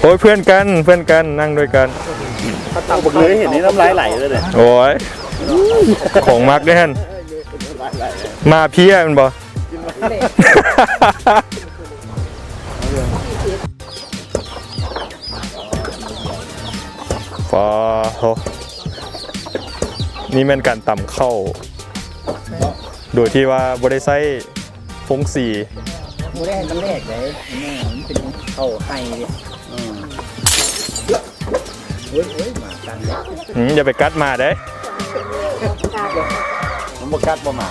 ໂອ້ຍ ເພື່ອນກັນ ເພື່ອນກັນ ນັ່ງດ້ວຍກັນ. ເຂົາຕຳບັກເລີຍ ເຫັນນີ້ນ້ຳລາຍໄຫຼເລີຍເດ້. ໂອ້ຍ ຂອງມັກເດ້ຫັ້ນ. ມາເພຍແມ່ນບໍ່? ປາໂທ ນີ້ແມ່ນການຕຳເຂົ້າ ໂດຍທີ່ວ່າບໍ່ໄດ້ໃຊ້ ຟົງສີ ບໍ່ໄດ້ໃຫ້ມັນແຫຼກເດ້ ແມ່ ມັນເປັນເຂົ້າໄຮ່ເດ້. ອືມ ໂອ້ຍ ໂອ້ຍ ໝາກັດເດ້. ອືມ ຢ່າໄປກັດໝາເດ້. ມັນບໍ່ກັດບໍ່ໝາ?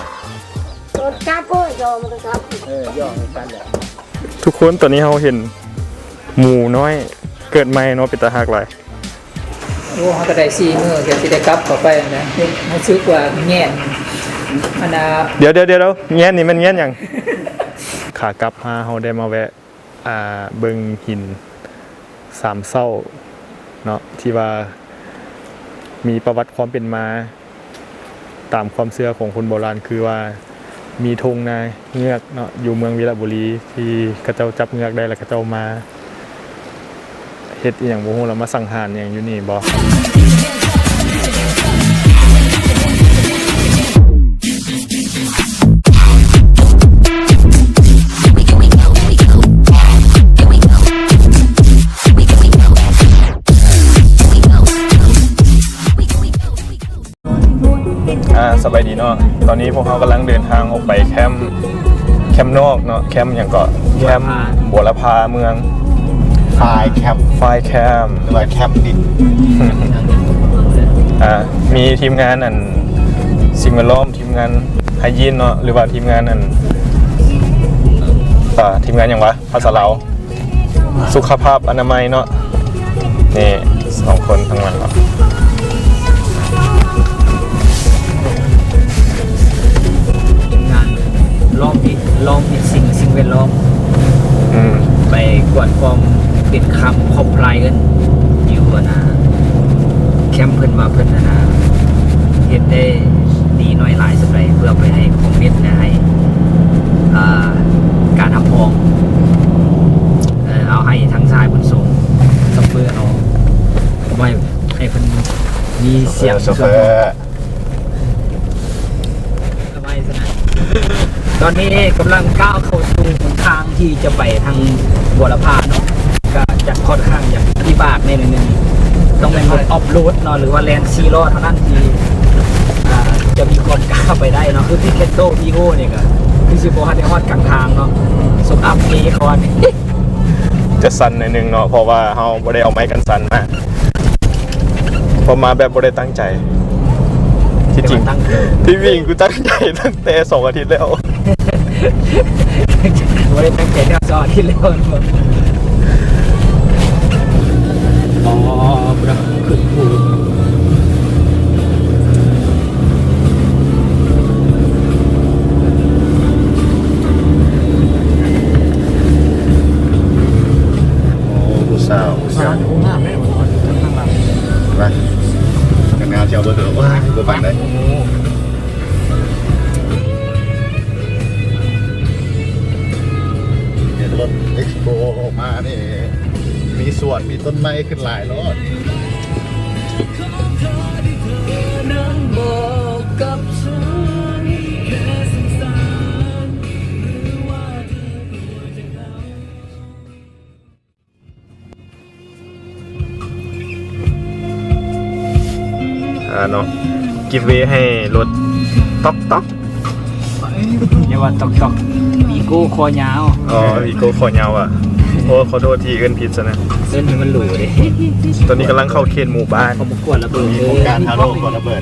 ກັດໂພດ ຢອມມັນກັດ. ເອີ ຢອມກັດແຫຼະ. ທຸກຄົນ ຕອນນີ້ເຮົາເຫັນໝູນ້ອຍເກີດໃໝ່ເນາະ ເປັນຕາຮັກຫຼາຍ. ໂອ້ ເຮົາກໍໄດ້ສີ່ມື້ ກໍຊິໄດ້ກັບເຂົ້າໄປນະ. ຮູ້ສຶກວ່າແງ່ນ ອັນນ່າ ດຽວໆໆ ແງ່ນນີ້ແມ່ນແງ່ນຫຍັງ? ຂາກັບມາ ເຮົາໄດ້ມາແວະ ອ່າ ເບິ່ງຫີນສາມເສົາເນາະ ທີ່ວ່າມີປະຫວັດຄວາມເປັນມາ ຕາມຄວາມເຊື່ອຂອງຄົນໂບລານ ຄືວ່າມີທົ່ງນາເງືອກເນາະ ຢູ່ເມືອງວິລະບູລີ ທີ່ເຂົາເຈົ້າຈັບເງືອກໄດ້ ແລ້ວເຂົາເຈົ້າມາເຮັດອີ່ຫຍັງບໍ່ຮູ້ ແລ້ວມາສັງຫານອີ່ຫຍັງຢູ່ນີ້ບໍ. ອ່າ ສະບາຍດີເນາະ. ຕອນນີ້ພວກເຮົາກຳລັງເດີນທາງອອກໄປແຄມ ແຄມນອກເນາະ ແຄມຫຍັງເກາະ ແຄມບົວລະພາເມືອງ ຝາຍແຄມ ຝາຍແຄມ ຫຼືວ່າແຄມດິນ. ອ່າ ມີທີມງານອັນສິ່ງແວດລ້ອມ ທີມງານໄຮຢີນເນາະ ຫຼືວ່າທີມງານອັນ ເອີ ທີມງານຫຍັງວະ ພາສາລາວ ສຸຂະພາບອະນາໄມເນາະ. ນີ້ສອງຄົນທັງນັ້ນເນາະ ທີມງານລອງ ລອງ ສິ່ງ ສິ່ງແວດລ້ອມ ອືມ ໄປກວດກອງເປັນຄຳຄອມພລາຍເອນ ຢູ່ອັນນ່າ ແຄມເພິ່ນວ່າເພິ່ນອັນນ່າ ເຮັດໄດ້ດີນ້ອຍຫຼາຍສ່ຳໃດ ເພື່ອໄປໃຫ້ຄອມເມັນ ແລະ ໃຫ້ ອ່າ ການຮັບຮອງ ເອີ ເອົາໃຫ້ທາງຊາຍບຸນສົງ ຊັອບເຟີເຮົາ ໄວ້ໃຫ້ເພິ່ນມີສຽງ ໂຊເຟີ ໂຊເຟີ ສະບາຍຊະນະ. ຕອນນີ້ກຳລັງກ້າວເຂົ້າສູ່ຫົນທາງທີ່ຈະໄປທາງບົວລະພາເນາະ ກະຈະຄ່ອນຂ້າງຈະລຳບາກແດ່ໜ້ອຍໜຶ່ງ ຕ້ອງແມ່ນລົດອອຟໂຣດເນາະ ຫຼືວ່າແລ່ນສີ່ລໍ້ເທົ່ານັ້ນທີ່ ອ່າ ຈະມີຄວາມກ້າໄປໄດ້ເນາະ. ຄືພິກເກັດໂຕ ວີໂອ ນີ້ກະຄືຊິບໍ່ທັນໄດ້ຮອດກາງທາງເນາະ ສົມອັບເອເຂົາອັນນີ້ ຈະສັ່ນໜ້ອຍໜຶ່ງເນາະ ເພາະວ່າເຮົາບໍ່ໄດ້ເອົາໄມ້ກັນສັ່ນມາ ເພາະມາແບບບໍ່ໄດ້ຕັ້ງໃຈ. ທີ່ຈິງ ທີ່ຈິງກູຕັ້ງໃຈຕັ້ງແຕ່ສອງອາທິດແລ້ວ ບໍ່ໄດ້ຕັ້ງໃຈແນວສອງອາທິດແລ້ວ. ອໍ ພຸ້ນນະ ຂຶ້ນພູ. ໂອ້ ຜູ້ສາວ ຜູ້ສາວ ໂອ້ ງາມເດ້ ຂ້າງຫຼັງ ໄປ ງາມໆ ຊິເອົາເບີໂທ ໂອ້ຍ ບໍ່ປານໃດ. ເຫັນລົດເອັກສະໂປອອກມານີ້ ມີສວນ ມີຕົ້ນໄມ້ຂຶ້ນຫຼາຍໂລດ. ອ່າເນາະ ກິບເວໃຫ້ລົດຕອກຕອກ ຢ່າວ່າຕອກຕອກ ວີໂກ້ຄໍຍາວ. ອໍ ວີໂກ້ຄໍຍາວຫວາ. ໂອ້ ຂໍໂທດທີ່ເອີ້ນຜິດຊະນະ ເອີ້ນໃຫ້ມັນຫຼູເດ້. ຕອນນີ້ກຳລັງເຂົ້າເຂດໝູ່ບ້ານ ເຂົາບໍ່ກວດລະເບີດ ມີໂຄງການຮາໂລກວດລະເບີດ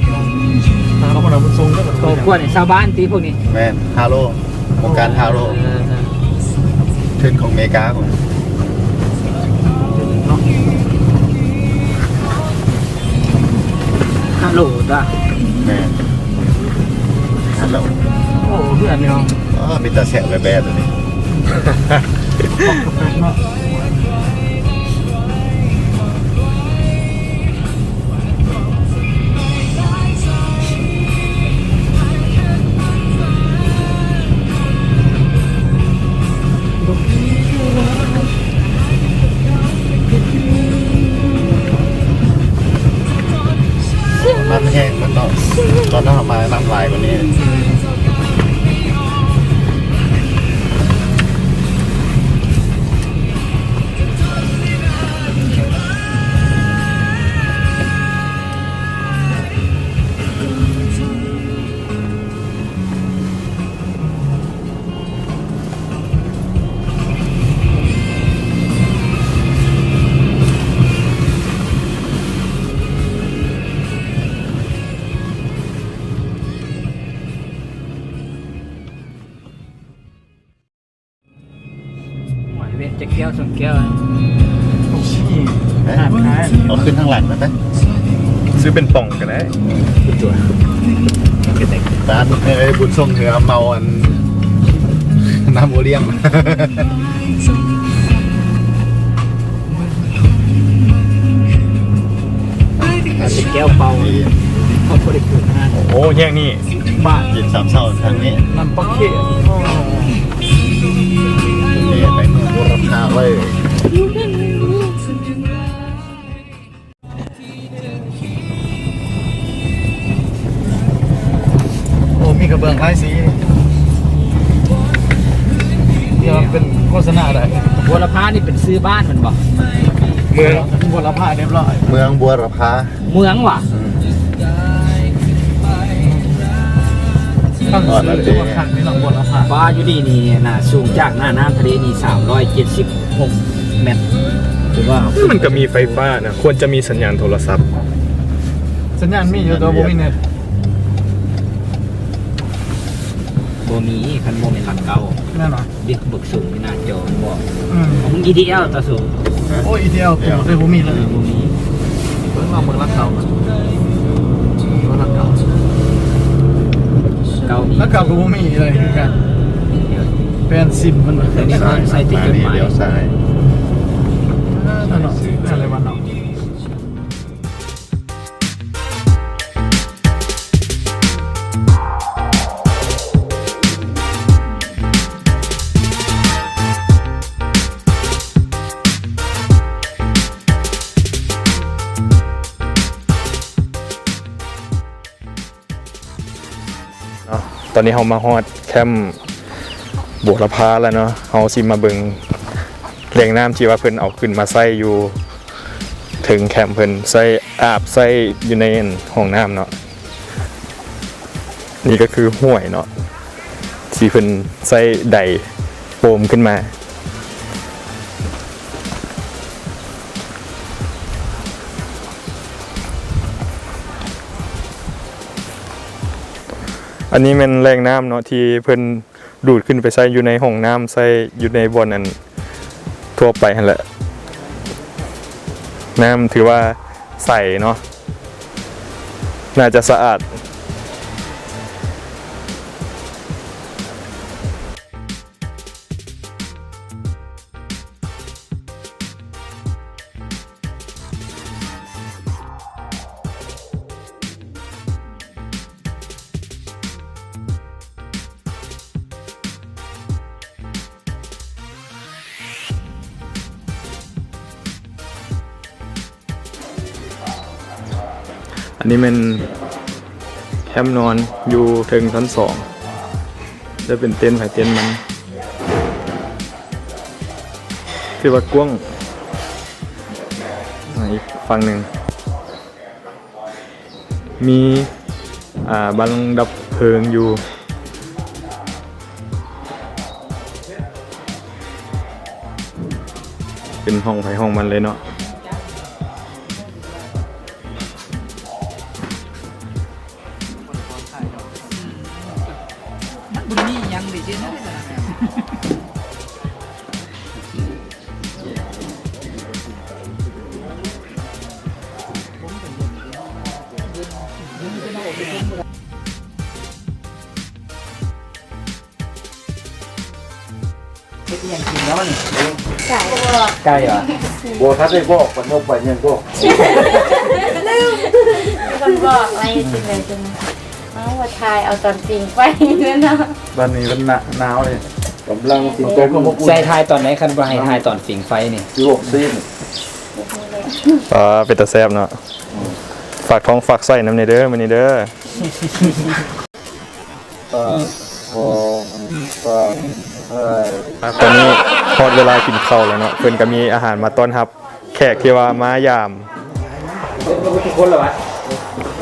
ເຂົາກວດໃຫ້ຊາວບ້ານຕິພວກນີ້. ແມ່ນ ຮາໂລ ໂຄງການຮາໂລ ເອີ ທຶນຂອງເມກາພຸ້ນ. ຮາໂລດາ ແມ່ນ ຮາໂລ. ໂອ້ ເພື່ອນພີ່ນ້ອງ ອໍ ເປັນຕາແຊບແບບໆ ໂຕນີ້. ໂອ້ ຫຼາຍກວ່ານີ້. ໂອ້ຍ ແວະຈັກແກ້ວສອງແກ້ວ ເອີ ເອົາຂຶ້ນທາງຫຼັງໄປ ໄປ ຊື້ເປັນປ່ອງກໍໄດ້ ຕາມໃຫ້ອ້າຍບຸນສົ່ງເຮືອເມົາອັນ ນ້ຳໂອລ້ຽມ. ອາດເປັນແກ້ວເປົ່າ ເຂົາບໍ່ໄດ້ເປີດຮ້ານ. ໂອ້ ແຍກນີ້ບ້ານ ເຈັດສາມເຊົ້າທາງນີ້ ນ້ຳປາກເຂດ ເອີ ໄປເມືອງບົວລະພາເວີຍ. ໂອ້ ມີກະເບື້ອງຫຼາຍສີ ທີ່ວ່າເປັນໂຄສະນາໄດ້. ບົວລະພານີ້ເປັນຊື່ບ້ານແມ່ນບໍ່? ເມືອງບົວລະພາຮຽບຮ້ອຍ ເມືອງບົວລະພາ ເມືອງຫວາ? ອືມ ຕັ້ງຊື່ວ່າຄັກນີ້ເນາະ ບົວລະພາ. ວ່າຢູ່ນີ້ນີ້ ໜ້າສູງຈາກໜ້ານ້ຳທະເລນີ້ ສາມຮ້ອຍເຈັດສິບຫົກແມັດ ຖືວ່າ ມັນກໍມີໄຟຟ້ານະ ຄວນຈະມີສັນຍານໂທລະສັບ. ສັນຍານມີຢູ່ ແຕ່ວ່າບໍ່ມີເນັດ. ບໍ່ມີ ຄັນບໍ່ແມ່ນຫຼັກເກົ້າ ແມ່ນຫວາ? ເດັກເບິກສູງໜ້າຈໍມັນບອກ ອືມ ຂອງ ອີທີແອລ ຕາສູງ. ໂອ້ຍ ອີທີແອລ ໂຕເລີຍບໍ່ມີເລີຍ ເອີ ບໍ່ມີ. ເບິ່ງເອົາເບິ່ງຫຼັກເກົ້າ ເບິ່ງຫຼັກເກົ້າ ເກົ້າມີ ຫຼັກເກົ້າກໍບໍ່ມີເລີຍຄືກັນ. ແປນຊິມເພິ່ນວ່າ ແຕ່ນີ້ເພິ່ນໃສ່ຕິດຈົດໝາຍ ລ້ຽວຊ້າຍ ເອີ ນັ້ນເນາະ ນັ້ນແຫຼະວ່າເນາະ. ເນາະ ຕອນນີ້ເຮົາມາຮອດແຄມບົວລະພາແລ້ວເນາະ. ເຮົາຊິມາເບິ່ງແຫຼ່ງນ້ຳທີ່ວ່າເພິ່ນເອົາຂຶ້ນມາໃຊ້ຢູ່ເທິງແຄມ ເພິ່ນໃຊ້ອາບໃຊ້ຢູ່ໃນຫ້ອງນ້ຳເນາະ. ນີ້ກໍຄືຫ້ວຍເນາະ ທີ່ເພິ່ນໃຊ້ໄດໂປມຂຶ້ນມາ. ອັນນີ້ແມ່ນແຫຼ່ງນ້ຳເນາະ ທີ່ເພິ່ນດູດຂຶ້ນໄປໃຊ້ຢູ່ໃນຫ້ອງນ້ຳ ໃຊ້ຢູ່ໃນບ່ອນອັນທົ່ວໄປຫັ້ນແຫຼະ. ນ້ຳຖືວ່າໃສເນາະ ໜ້າຈະສະອາດ. ອັນນີ້ແມ່ນແຄມນອນຢູ່ເທິງຊັ້ນສອງ ຈະເປັນເຕັນໃຜເຕັນມັນ ຖືວ່າກວ້າງ. ອາ ອີກຝັ່ງໜຶ່ງ ມີ ອ່າ ບັງດັບເພີງຢູ່ ເປັນຫ້ອງໃຜຫ້ອງມັນເລີຍເນາະ. ມັນບໍ່ໄດ້ມີຫຍັງເລີຍເດ້. ເຮັດອີ່ຫຍັງກິນເນາະນີ້? ໄກ່ ໄກ່ຫວາ? ບໍ່ທັນໄດ້ບອກ ມັນຍົກໄປຍັງບອກ ລືມ ມັນບອກໄວ້ຈັ່ງໃດຈັ່ງ ເອົາວ່າຖ່າຍເອົາຕອນປີ້ງໄຟເນາະ. ບາດນີ້ມັນໜາວເດ້ ກຳລັງສິນໃຈຄວາມອົບອຸ່ນ. ໃສ່ຖ່າຍຕອນໃດ ຄັນບໍ່ໃຫ້ຖ່າຍຕອນປີ້ງໄຟນີ້? ລວກຊີ້ນ. ອ່າ ເປັນຕາແຊບເນາະ. ອືມ ຝາກທ້ອງຝາກໄສ້ນຳແດ່ເດີ ມື້ນີ້ເດີ. ອ່ະ ຕອນນີ້ຮອດເວລາກິນເຂົ້າແລ້ວເນາະ, ເພິ່ນກໍມີອາຫານມາຕ້ອນຮັບແຂກທີ່ວ່າມາຢາມ. ເບິດໝົດທຸກຄົນແລ້ວຫວາ?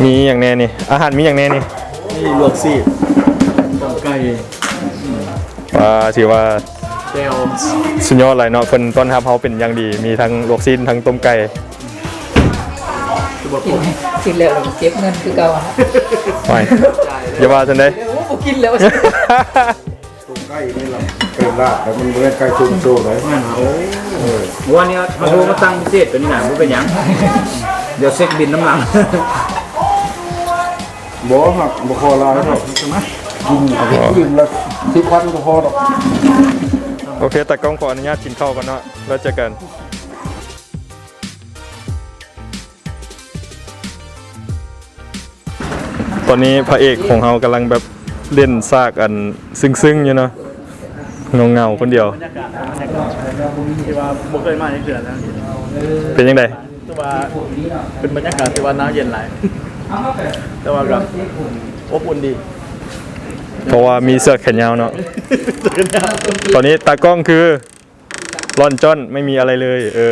ມີຫຍັງແດ່ນີ້? ອາຫານມີຫຍັງແດ່ນີ້? ມີລວກຊີ້ນ ຕົ້ມໄກ່. ອ່າ ຖືວ່າແຈ່ວ ສຸດຍອດຫຼາຍເນາະ, ເພິ່ນຕ້ອນຮັບເຮົາເປັນຢ່າງດີ, ມີທັງລວກຊີ້ນ ທັງຕົ້ມໄກ່. ກິນ ກິນແລ້ວເກັບເງິນຄືເກົ່າ. ໂອ້ຍ ຢ່າວ່າຊັ້ນເດ້. ໂອ້ ບໍ່ກິນແລ້ວ. ຕົ້ມໄກ່ນີ້ລະ ໄກ່ລາດ ແຕ່ມັນບໍ່ແມ່ນໄກ່ຊົມໂຊໄດ໋. ແມ່ນ. ໂອ້ ເອີ ວັນນີ້ເຮົາໂທມາສັ່ງພິເສດຕົວນີ້ນະ, ບໍ່ເປັນຫຍັງ ດຽວເຊັກບິນນຳຫຼັງ. ບໍ່ ຮັກ ບໍ່ຂໍຫຼາຍດອກ. ກິນ ກິນລະສິບພັນກໍພໍດອກ. ໂອເຄ ຕາກ້ອງຂໍອະນຸຍາດກິນເຂົ້າກ່ອນເນາະ, ແລ້ວເຈີກັນ. ຕອນນີ້ພະເອກຂອງເຮົາກຳລັງແບບຫຼິ້ນສາກອັນຊຶ້ງໆຢູ່ເນາະ, ເຫງົາໆຄົນດຽວ. ບັນຍາກາດ ທີ່ວ່າບໍ່ເຄີຍມາຈັກເທື່ອນະ. ເປັນຈັ່ງໃດ? ແຕ່ວ່າເປັນບັນຍາກາດທີ່ວ່າໜາວເຢັນຫຼາຍ ແຕ່ວ່າກໍອົບອຸ່ນດີ ເພາະວ່າມີເສື້ອແຂນຍາວເນາະ. ຕອນນີ້ຕາກ້ອງຄື ລອນຈ້ອນ ໄມ່ມີອະໄລເລີຍ. ເອີ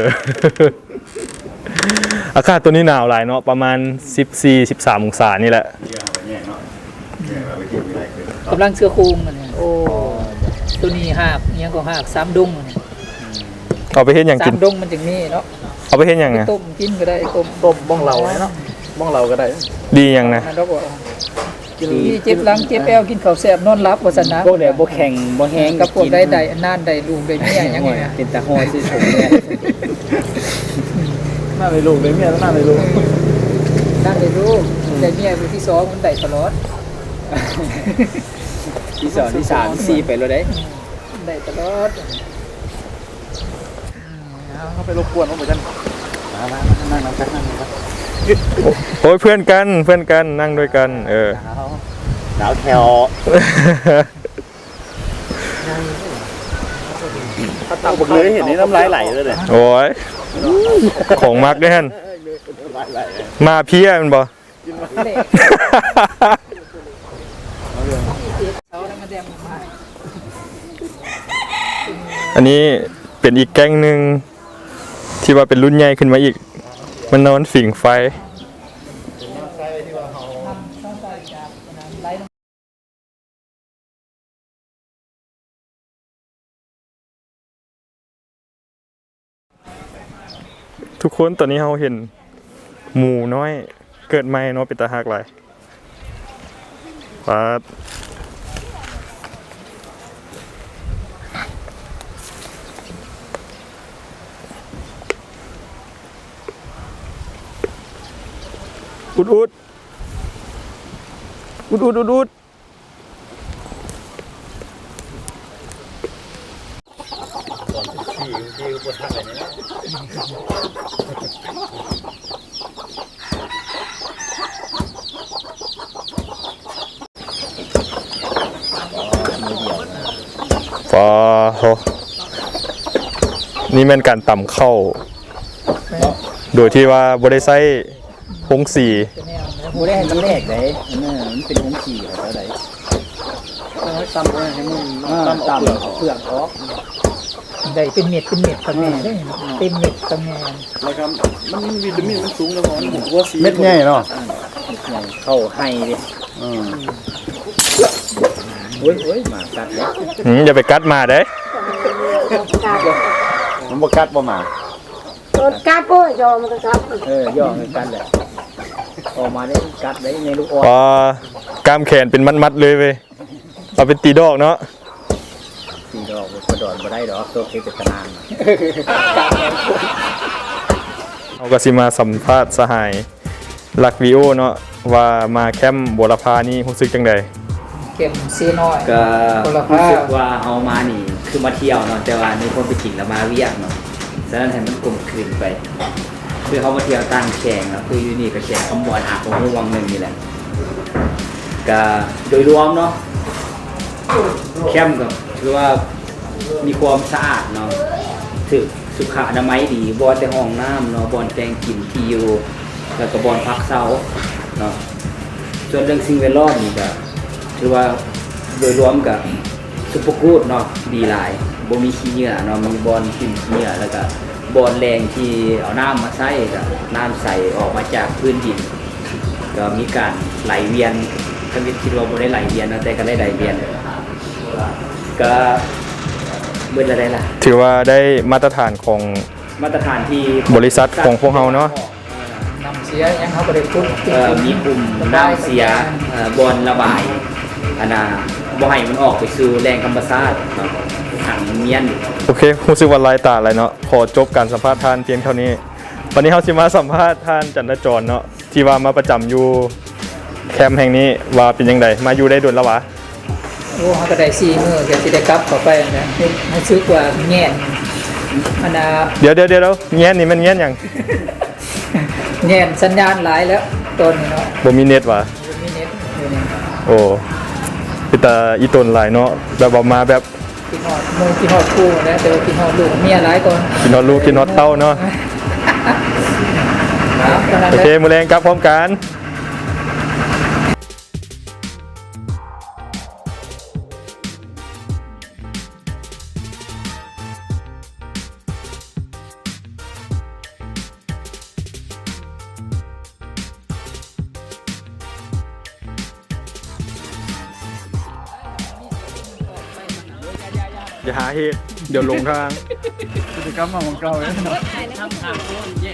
ອາກາດໂຕນີ້ໜາວຫຼາຍເນາະ, ປະມານສິບສີ່ ສິບສາມອົງສານີ້ແຫຼະ. ກຳລັງເຊື້ອໂຄງອັນນີ້. ໂອ້ ໂຕນີ້ຮາກ ອີ່ຫຍັງກໍຮາກສາມດົງອັນນີ້. ເອົາໄປເຮັດຫຍັງກິນ? ສາມດົງມັນຈຶ່ງມີເນາະ. ເອົາໄປເຮັດຫຍັງນະ? ຕົ້ມກິນກໍໄດ້. ຕົ້ມ ຕົ້ມບ້ອງເຫຼົ້າເນາະ, ບ້ອງເຫຼົ້າກໍໄດ້. ດີຫຍັງນະ? ອັນນັ້ນດອກ. ກິນ ເຈັບຫຼັງເຈັບແອວ ກິນເຂົ້າແຊບນອນຫຼັບ ວ່າຊັ້ນນະ. ພວກໃດບໍ່ແຂງບໍ່ແຮງ ກັບພວກໃດໄດ້ນານໄດ້ລູກໄດ້ເມຍຫຍັງນີ້ນະ. ໂອ້ຍ ເປັນຕາຫໍ່ຊື່ສົມແທ້. ນານໄດ້ລູກໄດ້ເມຍ ນານໄດ້ລູກ ນານໄດ້ລູກ ອືມ ໄດ້ເມຍຜູ້ທີສອງ ມັນໄດ້ຕະຫຼອດ. ທີສອງ ທີສາມ ທີສີ່ ໄປໂລດເດ້. ອືມ ໄດ້ຕະຫຼອດ. ເຮົາໄປລົບກວນເຂົາບໍ່ຈັກ. ມາ ມາ ມາ ນັ່ງນຳກັນ ນັ່ງນຳກັນ. ໂອ້ຍ ເພື່ອນກັນ ເພື່ອນກັນ ນັ່ງດ້ວຍກັນ. ເອີ ດາວແຖວ ຕຳບັກເລີຍ ເຫັນນີ້ນ້ຳລາຍໄຫຼເລີຍ. ໂອ້ຍ ຂອງມັກເດ້ຫັ້ນ. ມາເພຍແມ່ນບໍ່? ອັນນີ້ເປັນອີກແກ້ງໜຶ່ງທີ່ວ່າເປັນລຸ້ນໃຫຍ່ຂຶ້ນມາອີກ, ມານອນຜິງໄຟ. ທຸກຄົນ ຕອນນີ້ເຮົາເຫັນໝູນ້ອຍເກີດໃໝ່ເນາະ, ເປັນຕາຮັກຫຼາຍ. ປາດ ອຸດໆ ອຸດໆ ອຸດໆ. ປາໂທ ນີ້ແມ່ນການຕຳເຂົ້າ ໂດຍທີ່ວ່າບໍ່ໄດ້ໃຊ້ ຜົງສີ ບໍ່ໄດ້ໃຫ້ມັນແຫຼກເດ້. ເອີ ມັນເປັນຜົງສີເຂົາເຈົ້າໃດ. ເອົາໃຫ້ຕຳ ເອົາໃຫ້ມັນ ເອີ ຕຳເອົາເປືອກອອກ ເອົາເປືອກອອກ. ໄດ້ເປັນເມັດເປັນເມັດກໍແມ່ນເດ້. ເອີ ເນາະ ເຕັມເມັດກໍແມ່ນ. ແລ້ວກໍມັນ ມັນວິຕາມິນມັນສູງນະ ເພາະວ່າມັນບົວສີ ເມັດໃຫຍ່ເນາະ. ເອີ ເມັດໃຫຍ່ ເຂົ້າໄຮ່ເດ້. ເອີ ໂອ້ຍ ໂອ້ຍ ໝາກັດເດ້. ອືມ ຢ່າໄປກັດໝາເດ້. ມັນບໍ່ກັດບໍ່ໝາ? ກັດໂອ້ຍ ຢອມມັນກໍກັດ. ເອີ ຢອມມັນກັດແຫຼະ. ອອກມາໄດ້ກັດໄດ້ໃນລູກອອນ. ອໍ ກ້າມແຂນເປັນມັດໆເລີຍເວີຍ. ເອົາໄປຕີດອກເນາະ. ຕີດອກບໍ່ ບໍ່ດອນບໍ່ໄດ້ດອກ ໂຕເປັນຕະນານ. ເຮົາກໍຊິມາສຳພາດສະຫາຍ ລັກວີໂອເນາະ ວ່າມາແຄມບົວລະພານີ້ຮູ້ສຶກຈັ່ງໃດ? ແຄມເຊນ້ອຍ ກໍ ບົວລະພາ ຮູ້ສຶກວ່າເຮົາມານີ້ຄືມາທ່ຽວເນາະ ແຕ່ວ່າໃນຄວາມເປັນຈິງແລ້ວມາວຽກເນາະ. ສະນັ້ນໃຫ້ມັນກົມກືນໄປ ຄືເຮົາມາທ່ຽວຕ່າງແຂວງເນາະ ຄືຢູ່ນີ້ກໍແຂວງຄຳມ່ວນ ຫາກຫວງໜຶ່ງນີ້ແຫຼະ. ກະໂດຍລວມເນາະ ແຄມກໍຖືວ່າມີຄວາມສະອາດເນາະ ຖືກສຸຂະອະນາໄມດີ ບໍ່ແຕ່ຫ້ອງນ້ຳເນາະ ບ່ອນແຕ່ງກິນ ທີ່ຢູ່ ແລ້ວກໍບ່ອນພັກເຊົາເນາະ. ສ່ວນເລື່ອງສິ່ງແວດລ້ອມນີ້ກໍຖືວ່າ ໂດຍລວມກະຊຸບເປີກູດເນາະ ດີຫຼາຍ ບໍ່ມີຂີ້ເຫຍື້ອເນາະ ມີບ່ອນຖິ້ມຂີ້ເຫຍື້ອ ແລ້ວກະບ່ອນແລ່ງທີ່ເອົານ້ຳມາໃຊ້ ກະນ້ຳໃສອອກມາຈາກພື້ນດິນ ກະມີການໄຫຼວຽນ ທຳອິດຄິດວ່າບໍ່ໄດ້ໄຫຼວຽນເນາະ ແຕ່ກະໄດ້ໄຫຼວຽນ ກະເບິດລະໄດ໋ລະ ຖືວ່າໄດ້ມາດຕະຖານຂອງ ມາດຕະຖານທີ່ບໍລິສັດຂອງພວກເຮົາເນາະ ນ້ຳເສຍຫຍັງເຮົາບໍ່ໄດ້ຂຸດ ເອີ ມີປຸ່ມນ້ຳເສຍ ເອີ ບ່ອນລະບາຍ ອັນນ່າ ບໍ່ໃຫ້ມັນອອກໄປສູ່ແຫຼ່ງທຳມະຊາດເນາະ ຂັງມັນມ້ຽນ. ໂອເຄ ຮູ້ສຶກວ່າລາຍຕາຫຼາຍເນາະ ຂໍຈົບການສຳພາດທ່ານພຽງເທົ່ານີ້ ບາດນີ້ເຮົາຊິມາສຳພາດທ່ານຈັນທະຈອນເນາະ ທີ່ວ່າມາປະຈຳຢູ່ແຄມແຫ່ງນີ້ ວ່າເປັນຈັ່ງໃດ ມາຢູ່ໄດ້ດົນແລ້ວຫວາ? ໂອ້ ເຮົາກະໄດ້ສີ່ມື້ກະຊິໄດ້ກັບເຂົ້າໄປນະ ຮູ້ສຶກວ່າແງນ ອັນນ່າ ດຽວໆໆ ແງນນີ້ແມ່ນແງນຫຍັງ? ແງນສັນຍານຫຼາຍແລ້ວຕອນນີ້ເນາະ ບໍ່ມີເນັດຫວາ? ບໍ່ມີເນັດຢູ່ນີ້. ໂອ້ ເປັນຕາອີ່ຕົນຫຼາຍເນາະ ແບບວ່າມາແບບ ຄິດຮອດໝູ່ຄິດຮອດຄູ່ແຫຼະ ແຕ່ວ່າຄິດຮອດລູກເມຍຫຼາຍກ່ອນ ຄິດຮອດລູກຄິດຮອດເຕົ້າເນາະ. ໂອເຄ ມື້ແລງກັບພ້ອມກັນ. ຢ່າຫາເຮັດ ດຽວຫຼົງທາງ ຊິໄດ້ກັບມາໝ່ອງເກົ່າເລີຍ.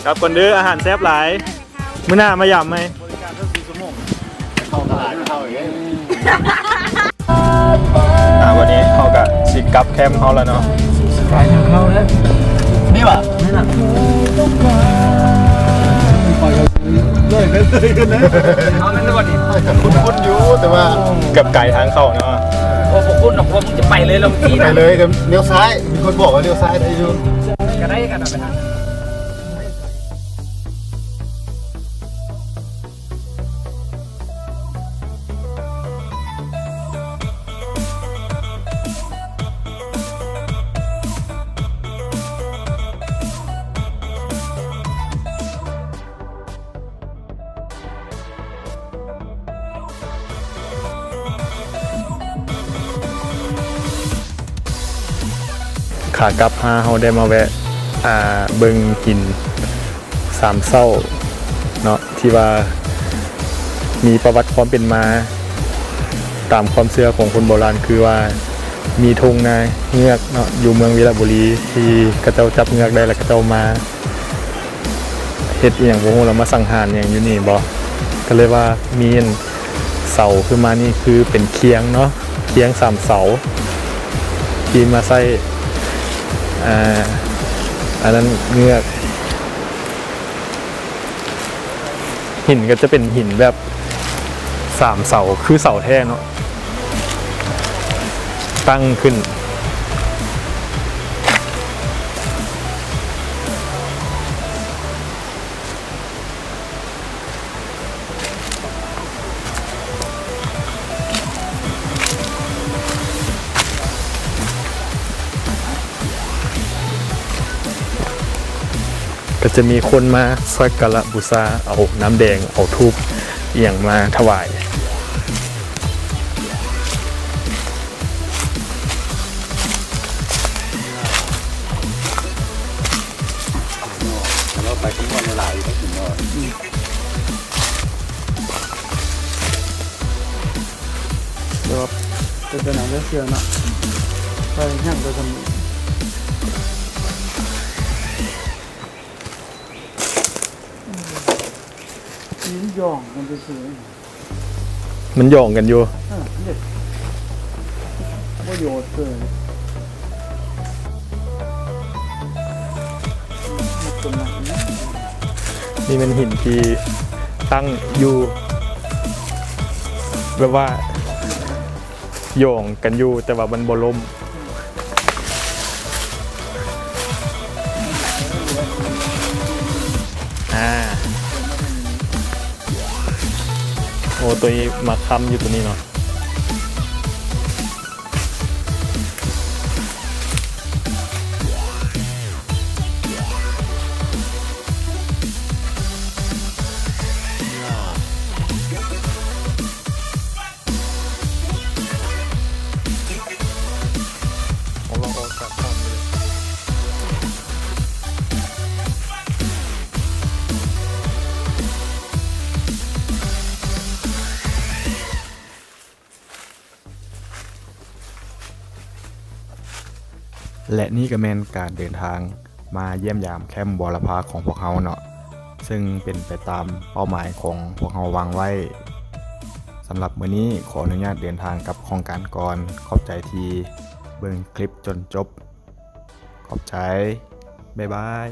ກັບກ່ອນເດີ ອາຫານແຊບຫຼາຍ ມື້ໜ້າມາຢາມໃໝ່. ອ່າ ວັນນີ້ເຮົາກະຊິກັບແຄມເຮົາແລ້ວເນາະ ໄປທາງເຮົາເລີຍ ນີ້ຫວາ? ນີ້ນະ ເລີຍໄປເລີຍກັນເລີຍ ເຮົາແມ່ນບໍ່ນີ້ ຄຸ້ນໆຢູ່ ແຕ່ວ່າກັບໄກທາງເຂົ້າເນາະ. ໂອ້ ບໍ່ຄຸ້ນດອກ ວ່າມຶງຈະໄປເລີຍແລ້ວ ໄປເລີຍ ກະລ້ຽວຊ້າຍ ມີຄົນບອກວ່າລ້ຽວຊ້າຍໄດ້ຢູ່ ກະໄດ້ກັນໄປຫາ. ຂາກັບຫາເຮົາໄດ້ມາແວະ ອ່າ ເບິ່ງຫີນສາມເສົາເນາະ ທີ່ວ່າມີປະຫວັດຄວາມເປັນມາ ຕາມຄວາມເຊື່ອຂອງຄົນໂບລານ ຄືວ່າມີທົ່ງນາເງືອກເນາະ ຢູ່ເມືອງວິລະບູລີ ທີ່ເຂົາເຈົ້າຈັບເງືອກໄດ້ ແລ້ວເຂົາເຈົ້າມາ ເຮັດອີ່ຫຍັງບໍ່ຮູ້ ແລ້ວມາສັງຫານຫຍັງຢູ່ນີ້ບໍ ກະເລີຍວ່າມີອັນເສົາຂຶ້ນມານີ້ ຄືເປັນຄຽງເນາະ ຄຽງສາມເສົາ ທີ່ມາໃຊ້ ອ່າ ອັນນັ້ນເງືອກ. ຫີນກະຈະເປັນຫີນແບບສາມເສົາ ຄືເສົາແທ້ເນາະ ຕັ້ງຂຶ້ນ. ກະຈະມີຄົນມາສັກກາລະບູຊາ ເອົານ້ຳແດງ ເອົາທູບອີ່ຫຍັງມາຖວາຍ. ແລ້ວໄປກັນໝົດຫຼາຍຢູ່ ໄປກິນໜໍ່ ແຕ່ວ່າເປັນໄປໜ້າຈະເຊື່ອເນາະ ໄປຍັງໄປທຳ ມັນຢອງກັນຊື່ໆ ມັນຢອງກັນຢູ່ ເອີ ເດັດ ບໍ່ໂຫຍດເກີນ. ນີ້ແມ່ນຫີນທີ່ຕັ້ງຢູ່ ແບບວ່າຢອງກັນຢູ່ ແຕ່ວ່າມັນບໍ່ລົ້ມ. ອາ. ໂອ້ ໂອ້ ໂຕນີ້ມັກຄ້ຳຢູ່ໂຕນີ້ເນາະ. ແລະນີ້ກໍແມ່ນການເດີນທາງມາຢ້ຽມຢາມແຄມບົວລະພາຂອງພວກເຮົາເນາະ, ເຊິ່ງເປັນໄປຕາມເປົ້າໝາຍຂອງພວກເຮົາວາງໄວ້. ສຳລັບມື້ນີ້ຂໍອະນຸຍາດເດີນທາງກັບໂຄງການກ່ອນ. ຂອບໃຈທີ່ເບິ່ງຄລິບຈົນຈົບ. ຂອບໃຈ. ບາຍບາຍ.